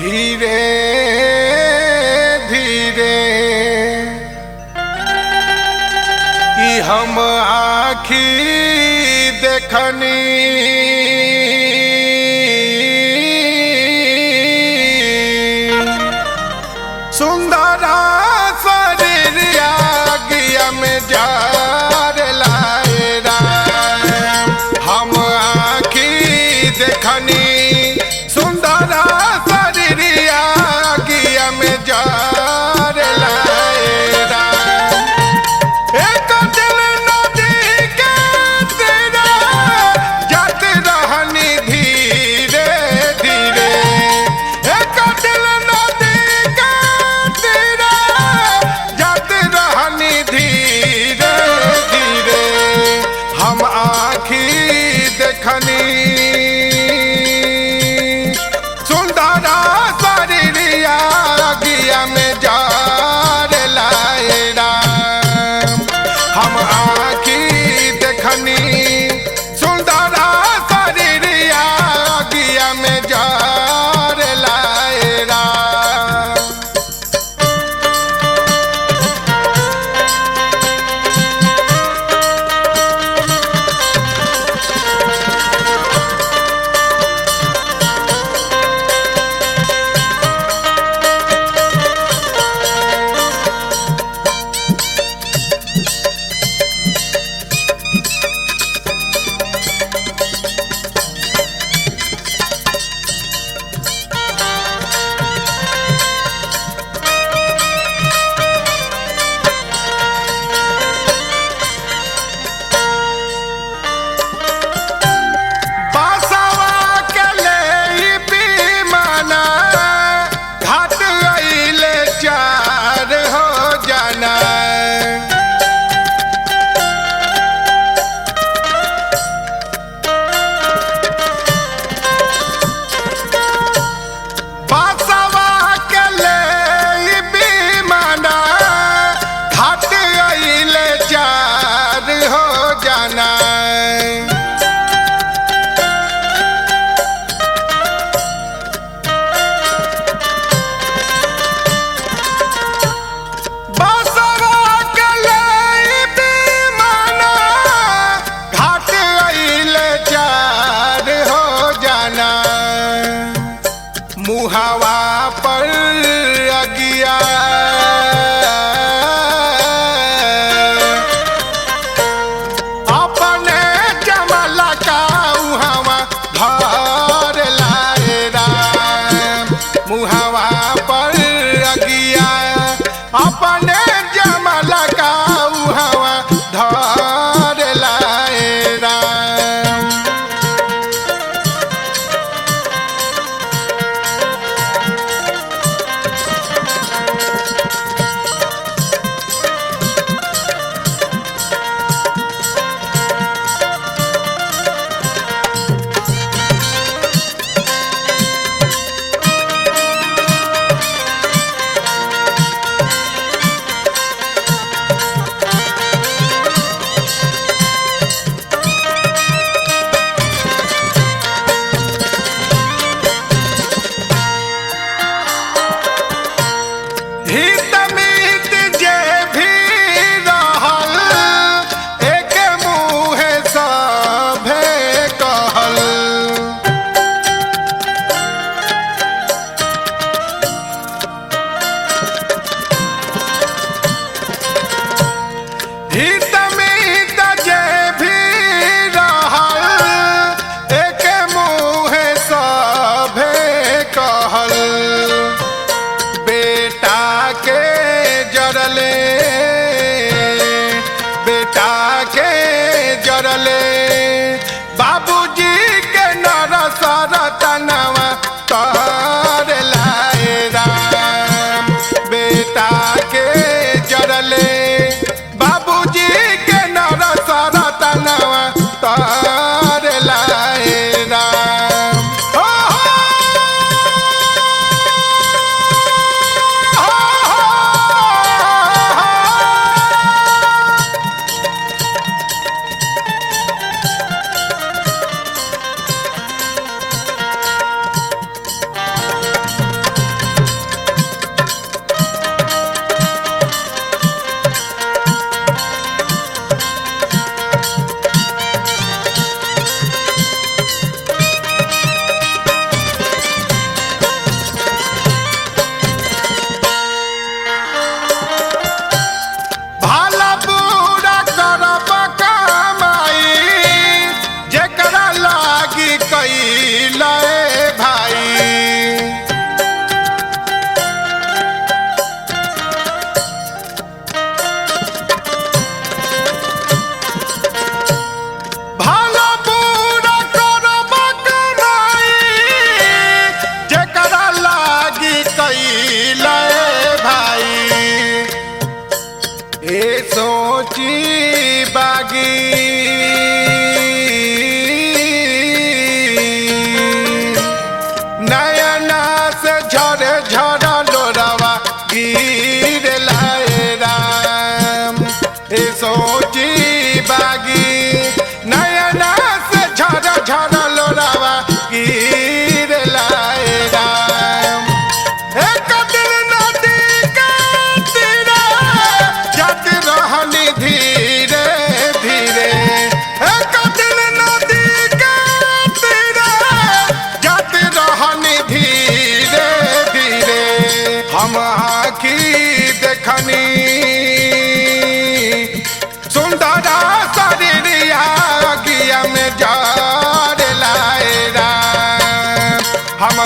धीरे धीरे कि हम आखी देखनी सुंदरा शरीर आगिया में जार लाए राम। हम आखी देखनी सुंदरा शरीर आगिया में जार लाए राम। एक दिल नदी के तेरा जात रहनी धीरे धीरे। एक दिल नदी के तेरा जात रहनी धीरे धीरे। हम आखी देखनी सुंदरा शरीर आगिया में जार लाए राम। हम आखी देखनी सुंदरा शरीर आगिया में जार लाए राम। बासवा के ले बीमाना घाट अइले चार हो जाना। बासवा के ले बीमाना घाट अइले चार हो जाना। बासवा के ले बीमाना घाट अइले चार हो जाना। मुहावा पर अगिया अपने जमला का उहावा धर लाए राम। मुहावा पर अगिया अपने जमला का उहावा धर लाए राम। हम